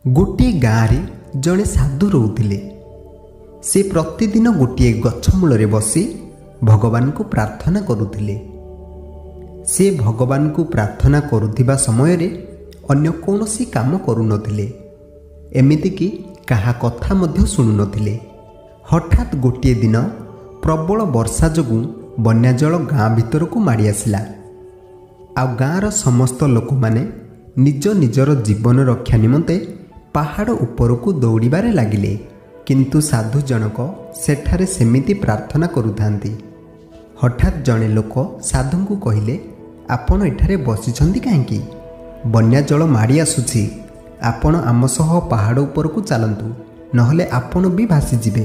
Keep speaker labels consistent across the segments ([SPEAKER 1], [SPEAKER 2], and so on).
[SPEAKER 1] ଗୋଟିଏ ଗାଁରେ ଜଣେ ସାଧୁ ରହୁଥିଲେ। ସେ ପ୍ରତିଦିନ ଗୋଟିଏ ଗଛ ମୂଳରେ ବସି ଭଗବାନଙ୍କୁ ପ୍ରାର୍ଥନା କରୁଥିଲେ। ସେ ଭଗବାନଙ୍କୁ ପ୍ରାର୍ଥନା କରୁଥିବା ସମୟରେ ଅନ୍ୟ କୌଣସି କାମ କରୁନଥିଲେ, ଏମିତିକି କାହା କଥା ମଧ୍ୟ ଶୁଣୁନଥିଲେ। ହଠାତ୍ ଗୋଟିଏ ଦିନ ପ୍ରବଳ ବର୍ଷା ଯୋଗୁଁ ବନ୍ୟାଜଳ ଗାଁ ଭିତରକୁ ମାଡ଼ି ଆସିଲା, ଆଉ ଗାଁର ସମସ୍ତ ଲୋକମାନେ ନିଜ ନିଜର ଜୀବନ ରକ୍ଷା ନିମନ୍ତେ ପାହାଡ଼ ଉପରକୁ ଦୌଡ଼ିବାରେ ଲାଗିଲେ। କିନ୍ତୁ ସାଧୁ ଜଣକ ସେଠାରେ ସେମିତି ପ୍ରାର୍ଥନା କରୁଥାନ୍ତି। ହଠାତ୍ ଜଣେ ଲୋକ ସାଧୁଙ୍କୁ କହିଲେ, ଆପଣ ଏଠାରେ ବସିଛନ୍ତି କାହିଁକି? ବନ୍ୟା ଜଳ ମାଡ଼ି ଆସୁଛି, ଆପଣ ଆମ ସହ ପାହାଡ଼ ଉପରକୁ ଚାଲନ୍ତୁ, ନହେଲେ ଆପଣ ବି ଭାସିଯିବେ।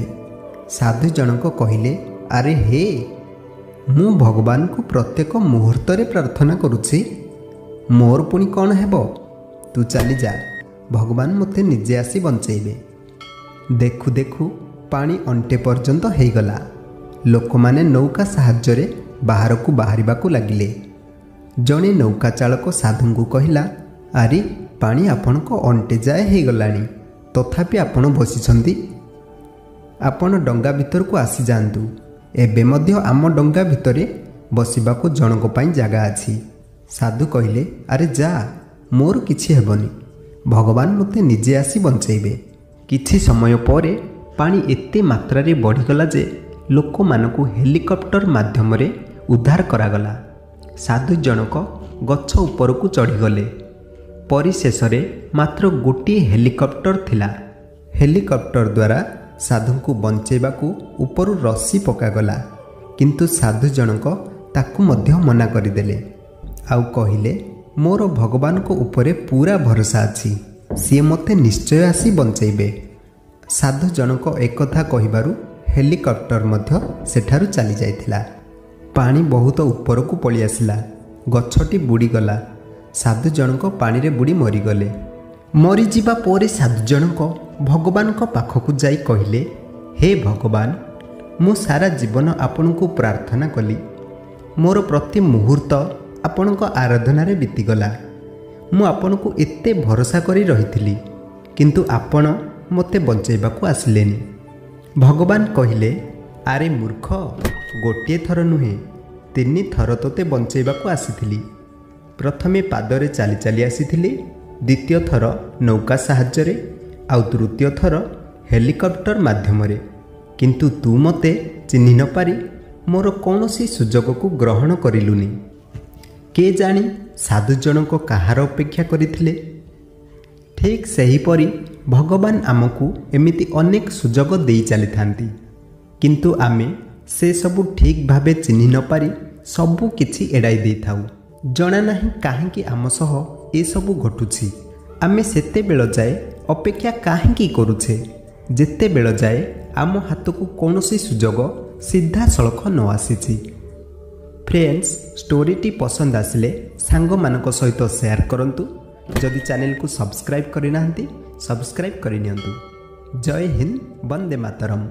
[SPEAKER 1] ସାଧୁ ଜଣକ କହିଲେ, ଆରେ ହେ, ମୁଁ ଭଗବାନଙ୍କୁ ପ୍ରତ୍ୟେକ ମୁହୂର୍ତ୍ତରେ ପ୍ରାର୍ଥନା କରୁଛି, ମୋର ପୁଣି କ'ଣ ହେବ? ତୁ ଚାଲିଯା, ଭଗବାନ ମୋତେ ନିଜେ ଆସି ବଞ୍ଚେଇବେ। ଦେଖୁ ଦେଖୁ ପାଣି ଅଣ୍ଟେ ପର୍ଯ୍ୟନ୍ତ ହେଇଗଲା। ଲୋକମାନେ ନୌକା ସାହାଯ୍ୟରେ ବାହାରକୁ ବାହାରିବାକୁ ଲାଗିଲେ। ଜଣେ ନୌକା ଚାଳକ ସାଧୁଙ୍କୁ କହିଲା, ଆରେ, ପାଣି ଆପଣଙ୍କ ଅଣ୍ଟେ ଯାଏ ହେଇଗଲାଣି, ତଥାପି ଆପଣ ବସିଛନ୍ତି। ଆପଣ ଡଙ୍ଗା ଭିତରକୁ ଆସିଯାଆନ୍ତୁ, ଏବେ ମଧ୍ୟ ଆମ ଡଙ୍ଗା ଭିତରେ ବସିବାକୁ ଜଣଙ୍କ ପାଇଁ ଜାଗା ଅଛି। ସାଧୁ କହିଲେ, ଆରେ ଯା, ମୋର କିଛି ହେବନି, ଭଗବାନ ମୋତେ ନିଜେ ଆସି ବଞ୍ଚେଇବେ। କିଛି ସମୟ ପରେ ପାଣି ଏତେ ମାତ୍ରାରେ ବଢ଼ିଗଲା ଯେ ଲୋକମାନଙ୍କୁ ହେଲିକପ୍ଟର ମାଧ୍ୟମରେ ଉଦ୍ଧାର କରାଗଲା। ସାଧୁ ଜଣକ ଗଛ ଉପରକୁ ଚଢ଼ିଗଲେ। ପରିଶେଷରେ ମାତ୍ର ଗୋଟିଏ ହେଲିକପ୍ଟର ଥିଲା। ହେଲିକପ୍ଟର ଦ୍ୱାରା ସାଧୁଙ୍କୁ ବଞ୍ଚେଇବାକୁ ଉପରୁ ରସି ପକାଗଲା, କିନ୍ତୁ ସାଧୁ ଜଣକ ତାକୁ ମଧ୍ୟ ମନା କରିଦେଲେ ଆଉ କହିଲେ, ମୋର ଭଗବାନଙ୍କ ଉପରେ ପୁରା ଭରସା ଅଛି, ସିଏ ମୋତେ ନିଶ୍ଚୟ ଆସି ବଞ୍ଚେଇବେ। ସାଧୁ ଜଣକ ଏକଥା କହିବାରୁ ହେଲିକପ୍ଟର ମଧ୍ୟ ସେଠାରୁ ଚାଲି ଯାଇଥିଲା। ପାଣି ବହୁତ ଉପରକୁ ପଳିଆସିଲା, ଗଛଟି ବୁଡ଼ିଗଲା, ସାଧୁ ଜଣକ ପାଣିରେ ବୁଡ଼ି ମରିଗଲେ। ମରିଯିବା ପରେ ସାଧୁ ଜଣକ ଭଗବାନଙ୍କ ପାଖକୁ ଯାଇ କହିଲେ, ହେ ଭଗବାନ, ମୁଁ ସାରା ଜୀବନ ଆପଣଙ୍କୁ ପ୍ରାର୍ଥନା କଲି, ମୋର ପ୍ରତି ମୁହୂର୍ତ୍ତ ଆପଣଙ୍କ ଆରାଧନାରେ ବିତିଗଲା, ମୁଁ ଆପଣଙ୍କୁ ଏତେ ଭରସା କରି ରହିଥିଲି, କିନ୍ତୁ ଆପଣ ମୋତେ ବଞ୍ଚେଇବାକୁ ଆସିଲେନି। ଭଗବାନ କହିଲେ, ଆରେ ମୂର୍ଖ, ଗୋଟିଏ ଥର ନୁହେଁ, 3 ଥର ତୋତେ ବଞ୍ଚେଇବାକୁ ଆସିଥିଲି। ପ୍ରଥମେ ପାଦରେ ଚାଲି ଚାଲି ଆସିଥିଲି, ଦ୍ୱିତୀୟ ଥର ନୌକା ସାହାଯ୍ୟରେ, ଆଉ ତୃତୀୟ ଥର ହେଲିକପ୍ଟର ମାଧ୍ୟମରେ। କିନ୍ତୁ ତୁ ମୋତେ ଚିହ୍ନି ନପାରି ମୋର କୌଣସି ସୁଯୋଗକୁ ଗ୍ରହଣ କରିଲୁନି। କେ ଜାଣି ସାଧୁ ଜଣକ କାହାର ଅପେକ୍ଷା କରିଥିଲେ? ଠିକ୍ ସେହିପରି ଭଗବାନ ଆମକୁ ଏମିତି ଅନେକ ସୁଯୋଗ ଦେଇ ଚାଲିଥାନ୍ତି, କିନ୍ତୁ ଆମେ ସେସବୁ ଠିକ୍ ଭାବେ ଚିହ୍ନି ନପାରି ସବୁ କିଛି ଏଡ଼ାଇ ଦେଇଥାଉ। ଜଣା ନାହିଁ କାହିଁକି ଆମ ସହ ଏସବୁ ଘଟୁଛି। ଆମେ ସେତେବେଳ ଯାଏ ଅପେକ୍ଷା କାହିଁକି କରୁଛେ, ଯେତେବେଳ ଯାଏ ଆମ ହାତକୁ କୌଣସି ସୁଯୋଗ ସିଧାସଳଖ ନ ଆସିଛି। ଫ୍ରେଣ୍ଡସ୍, ଷ୍ଟୋରିଟି ପସନ୍ଦ ଆସିଲେ ସାଙ୍ଗମାନଙ୍କ ସହିତ ସେୟାର କରନ୍ତୁ। ଯଦି ଚ୍ୟାନେଲକୁ ସବସ୍କ୍ରାଇବ୍ କରିନାହାନ୍ତି, ସବସ୍କ୍ରାଇବ୍ କରିନିଅନ୍ତୁ। ଜୟ ହିନ୍ଦ, ବନ୍ଦେ ମାତରମ୍।